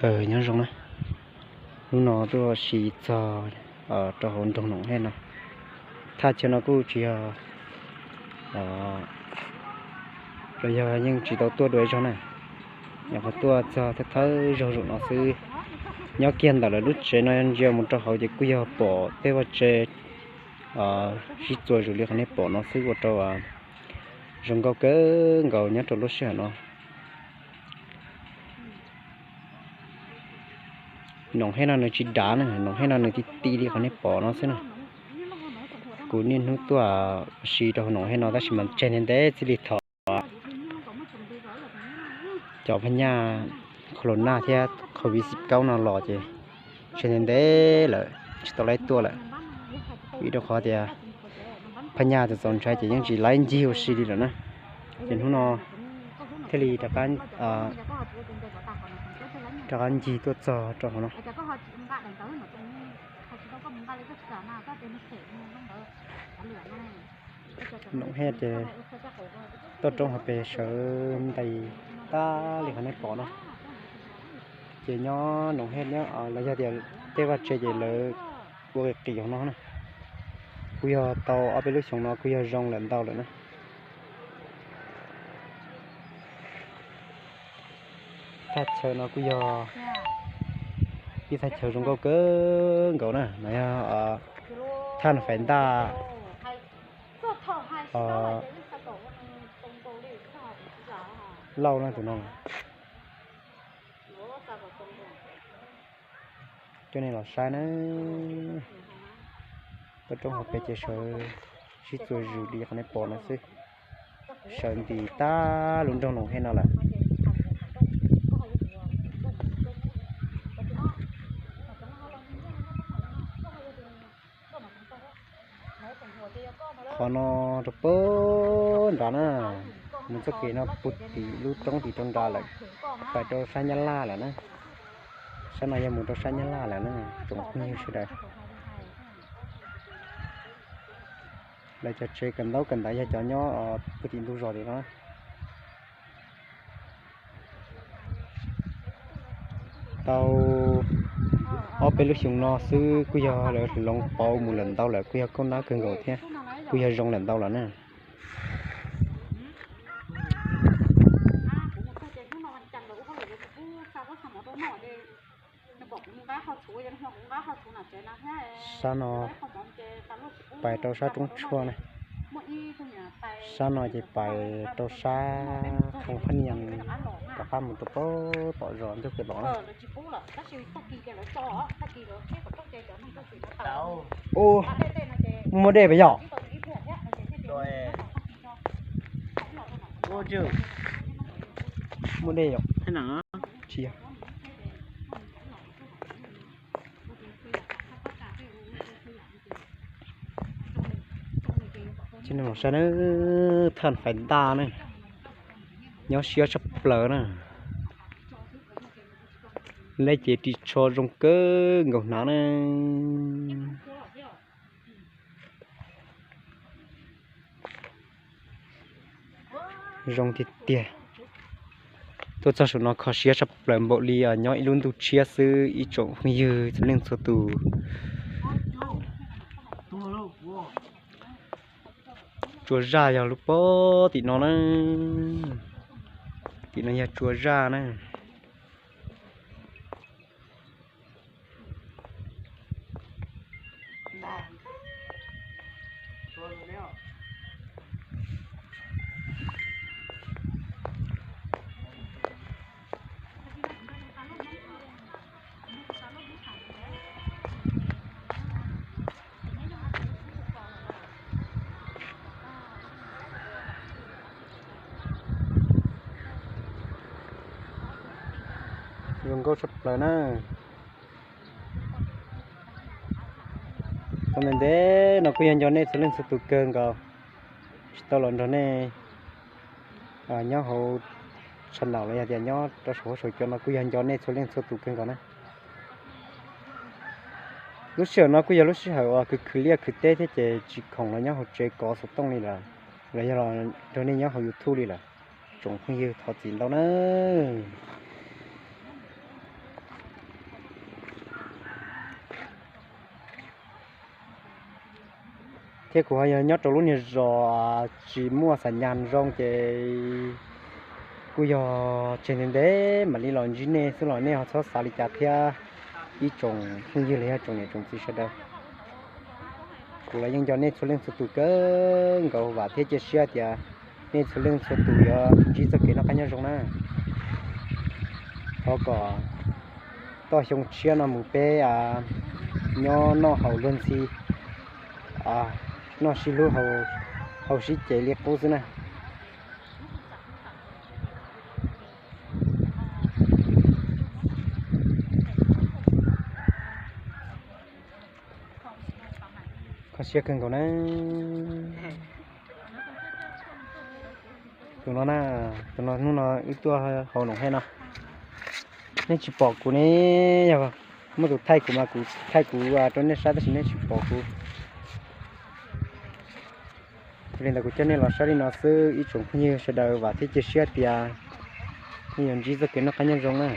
Kawg nyob zoo na, hnub no tuaj ua si txog rau hauv nroog Noom Hej no. Thaj chaw no kuj tsis yog, los yog yeej tsis tau tuaj dua ib zaug na, nyuam qhuav tuaj txog thawj thawj zaug zaum no xwb. Nyob kiag ntawm lawv lub tsev no ntsia mus rau hauv ces kuj yog pom tej vaj tse sib txuas zuj zus li qhov nej pom no xwb ua rau zoo nkauj kawg nkaus nyob rau lub sij hawm no. Noom Hej no nws tsis dav na, Noom Hej no nws ti ti li qhov nej pom no xwb na. Kuv niaj hnub tuaj ua si rau hauv Noom Hej no tab sis mas tseg ntev ntev txij li thaum cov phaj nyaj corona thiab covid kaub no los ces tseg ntev ntev lawm tsis tau lawv tuaj lawm. Vim rau qhov tias phaj nyaj txaus txaus ntshai ces yeej tsis lawv ncig ua si li lawm na. Ces hnub no thiaj li rov qab ncig tuaj txog rau hauv no. Noom Hej ces toj roob hauv pes sawv ntais tag li qhov nej pom no. Ces nyob Noom Hej nyob los yog tias tej vaj tse ces lawv ua qis qis hauv no na. Kuj yog tau ob peb lub xyoos no kuj yog zoo lawm ntau lawm na. Thaj chaw no kuj yog ib thaj chaw zoo nkauj kawg nkaus na, no yog thaj Faiv Ntaj Lauj na tus no. Coj nej los saib na, toj roob hauv pes ces sawv sib txuas zuj zus li qhov nej pom no xwb, sawv ntis tag lub nroog Noom Hej no lawm. Qhov no rau puag nrad na, mus txoj kev no puag tim lub roob tim rau nrad lawm, pais rau sab Nyab Laj lawm na. Sab no yog mus rau sab Nyab Laj lawm na, tsoom phooj ywg sawv daws. Lawv cov tsev kawm ntaub kawm ntawv yog cov nyob puag tim ntug zos tim no. Tau ob peb lub xyoo no xwb kuj yog lawv hloov pauv mus lawm ntau lawm, kuj yog koob nab kawg nkaus thiab, kuj yog zoo lawm ntau lawm na. Sab no pais rau sab Roob Tshuaj na, sab no ces pais rau sab Khoo Phab Nias, rov qab mus rau puag tom zos Ntug Kws los na. Ub, muaj dej puas yog? Muaj dej yom? Tsis yog. Saib na, thaj Faiv Ntaj na, nyob siab tshaj plaws na. Lej ces ris tsho zoo kawg nkaus hnav na. Zoo tiag tiag. Tuaj txog saum no kho siab tshaj plaws npaum li nyob ib lub ntuj tshiab xwb ib tsoom phooj ywg txhua leej txhua tus. Tsua zaj yog lub pob tim no na. Tim no yog tsua zaj na. Zoo nkauj tshaj plaws na. Tau ntev ntev no kuj yog nco nej txhua leej txhua tus kawg nkaus, tsis tau los nrog nej nyob hauv channel los yog tias nyob rau saum huab saum cua no kuj yog nco nej txhua leej txhua tus kawg nkaus na. Lub sij hawm no kuj yog lub sij hawm uas khwv khwv liaj khwv teb thiab ces tsis khoom los nyob hauv tsev kov xov tooj li lawm, los yog los nrog nej nyob hauv YouTube li lawm. Tsoom phooj ywg thov txim ntau na. Thiab kuv ho yog nyob rau lub niag zos tsis muaj xam nyas zoo ces kuj yog tseg ntev ntev mam li los ntsib nej xwb los nej ho txhob xav li cas thiab ib tsoom phooj ywg los yog tsoom niam tsoom txiv sawv daws. Kuv los yeej nco nej txhua leej txhua tus kawg nkaus, vam thiab cia siab tias nej txhua leej txhua tus yuav ntsib txoj kev noj qab nyob zoo na. Thov kom toj xyoo tshiab no mus peb nyob noj haus luag ntxhi, noj sib hlub haus sib ces li qub xwb na. Kho siab kawg nkaus na. Tus no na, tus no hnub no wb tuaj haus noom hej no. Nej tsis pom kuv ne, yog muaj tus thaij kuv mas kuv thaij kuv rau nej saib tab sis nej tsis pom kuv. Yog li ntawd kuv coj nej los saib li no xwb ib tsoom phooj ywg sawv daws, vam thiab cia siab tias nej yuav ntsib txoj kev noj qab nyob zoo na.